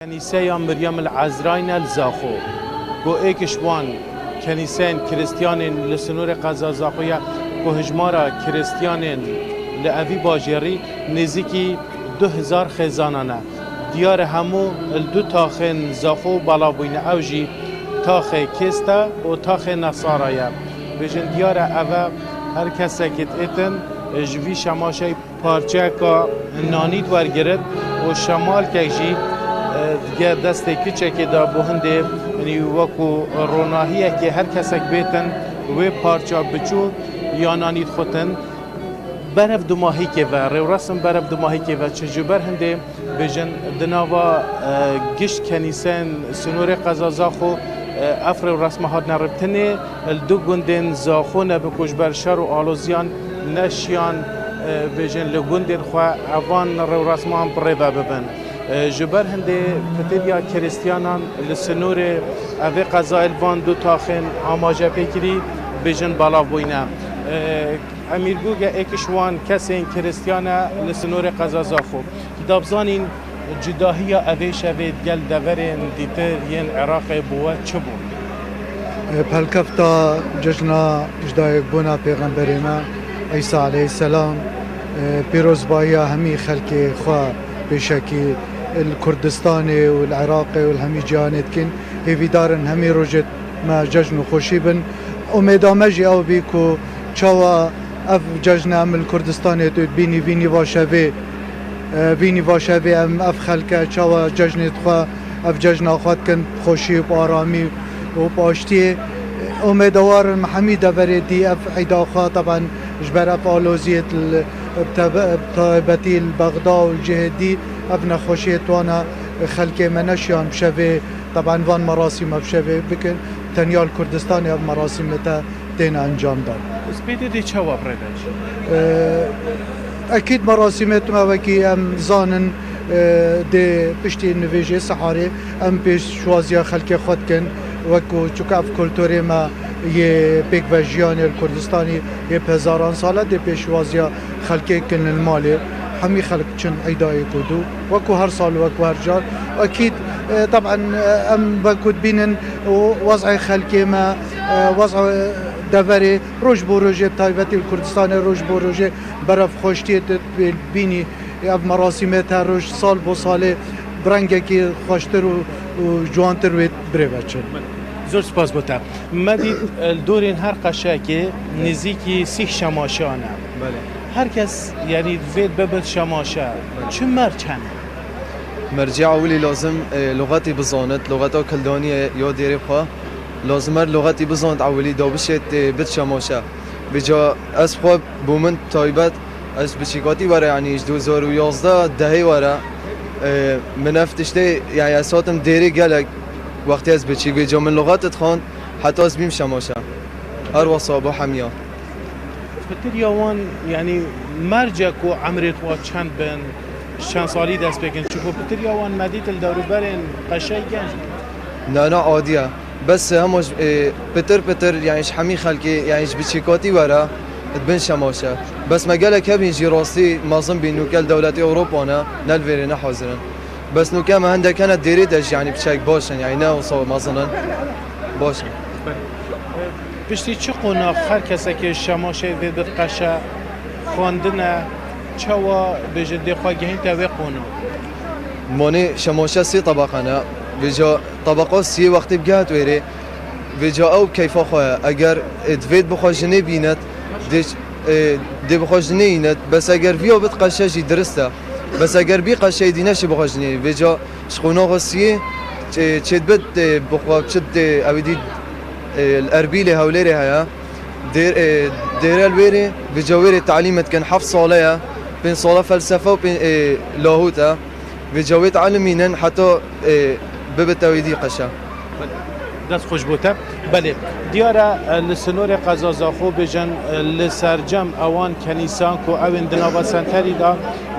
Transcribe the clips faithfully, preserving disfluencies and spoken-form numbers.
Kenîseya Miryem el Ezrayne li Zaxo, ku êk ji wan kenîseyên Kiristiyanên li sinorê qeza Zaxo ye, ku hijmara Kiristiyanên li evî bajêrî nêzîkî du hezar xêzanan e. Diyar e hemû li du taxên Zaxo belav bûyne, ew jî taxê Kêste û taxê Nesara ye. Bêjin diyar e ev e, her kesekî diêtin ji vî şemaşeyê parçeyeka nanî wergirit û şemalkek jî, e, dike destê kiçekê de bo hindê, yanî wekû ronahiyekê her kesek bêtin wê parça biçûk ya nanî dixutin. Berev dumahîkê ve, rêwresim berev dumahîkê ve çi ji ber hindê bêjin di nava, e, gişt kenîseyên sinorê qeza Zaxo, e, ev rêwresme hatine ribtinê. Li du gundên Zaxo ne bi ku ji ber şer û aloziyan neşiyan, e, bêjin li gundên xwe evan rêwresman bi rê ve bibin. E, ji ber hindê pitiriya Kiristiyanan li sinorê evê qezayê li van du taxên amaje pê kirî bêjin belav bûyne. E, Emîr Guge êk ji wan kesên Kiristiyan e li sinorê qeza Zaxo. Dabzanîn, cudahiya evê şevê gel deverên dîtir yên Iraqê bo we çi bû? Pelkefta cejna ji dayikbûna Pêxemberê me Îsa aleyhisselam, pîrozbahiya hemî xelkê xwe pêşekî li Kurdistanê û li Iraqê û li hemî cîhanê dikin. Hêvîdar in hemî rojê me cejn û xweşî bin. Umêda me jî ew bî ku çawa ev cejne em li Kurdistanê tu dibînî, vî nîva şevê, e, vî nîva şevê em ev xelke çawa cejnê xwe, ev cejna xwe dikin bi xweşî û bi aramî û bi aştiyê. Umêdewar in hemî deverê dî ev eyda xwe, teben ji ber ev aloziyê li, bi tebe-, bi taybetî li Bexda û cihê dî ev nexweşiyê twana xelkê me neşiyan bi şevê, teben van merasîme bi şevê bikin. Tenya li Kurdistanê ev merasîmê te têne encamdan. Spêdê dê çawa bi rê ve çi? Ekîd merasîmê tune wekî em zanin, e, dê piştî nivêjê seharê em pêşwaziya xelkê xwe dikin. Wek ku çunke ev kulturê me yê pêkvejiyanê li Kurdistanî yê bi hezaran sal e, dê pêşwaziya xelkê kin li malê. Hemî xelk çin eyda yek û du. Wek ku her sal, wek ku her car. Ekîd, e, teben, e, em wek ku dibînin û wez'ê xelkê me, e, wez'ê deverê roj bo rojê, bi taybetî li Kurdistanê roj bo rojê berevxweştiyê dibînî. Ev merasîmê te roj sal bo salê bi rengekî xweştir û, û ciwantir wê bi rê ve çin. Zor spas bo te. Me dît, e, li dorên her qeşekê nêzîkî sîh şemaşe hene. Belê. Her kes, yanî, divê bibit şemaşe. Belê. Çi merc hene? Mercê ewilî lazim, e, luxetî bizanit, luxeta kildaniyê ya dêrê xwe. Lazim her luxetî bizanit ewilî da bişêt, e, bit şemaşe. Vêca ez xwe bo min taybet, ez biçîkatî were, yanî ji du hezar û yazdeh dehê were, e, min ev tiştê, yanî ez hatim dêrê gelek wextê ez biçîk, vêca min luxet dixwand, heta ez bîm şemaşe. Her wesa bo hemiya. Pitiriya wan, yanî merce ku emrê xwe çend bin, çend salî dest pê kin? Çunku pitiriya wan me dît li dewrûberên qeşey genc bûn. Na, na, adî ye. Bes hema ji, e, pitir pitir, yanî ji hemî xelkê, yanî ji biçîkatî were, dibin şemaşe. Bes me gelek hebîn jî rastî mezin bîn, nûke li dewletê Ewropa ne, ne li vêrê ne hazir in. Bes nûke me hindek hene dêrê de jî, yanî piçek baş in, yanî ne wisa mezin in. Baş in. Piştî çi qonax her kesekê şemaşeyê vê bit qeşe, xwendine, çawa bêje dê xwe gehînte wê qonax? Manê şemaşe sê tebeqe ne. Vêca tebeqa siyê wextê bigehet wêrê, vêca ew keyfa xwe ye. Eger, e, divêt bixwe jinê bînet, dê, e, dê bixwe jinê înet. Bes eger viya bit qeşe jî dirist e. Bes eger bî qeşeyê dî neşê bixwe jinê. Vêca Ji qonaxa siyê çê-, çêdibit, e, bi xwe biçit, e, ew dî, e, li Erbîlê Hewlêrê heye. Dêr-, e, dêre li wêrê, vêca wêrê telîm dikin, heft sale ye. Pênc sale felsefe û pê-, e, lahût e. Vêca wê telimînin heta, e, bibit ew dî qeşe. Dest xweş bo te. Belê, diyar e, li sinorê qeza Zaxo bêjin, li sercem ewan kenîsan ku ew ên di nava senterî de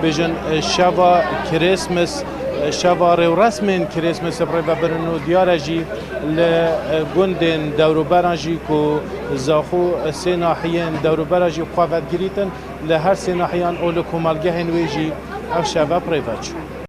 bêjin, şeva Kirismis, şeva rêwresmên Kirismis bi rê ve birin û diyar e jî li gundên dewrûberan jî ku Zaxo sê nahiyên dewrûbera jî bi xwe vedigirîtin, li her sê nahiyan û li komelgehên wê jî ev şeve bi rê ve çû.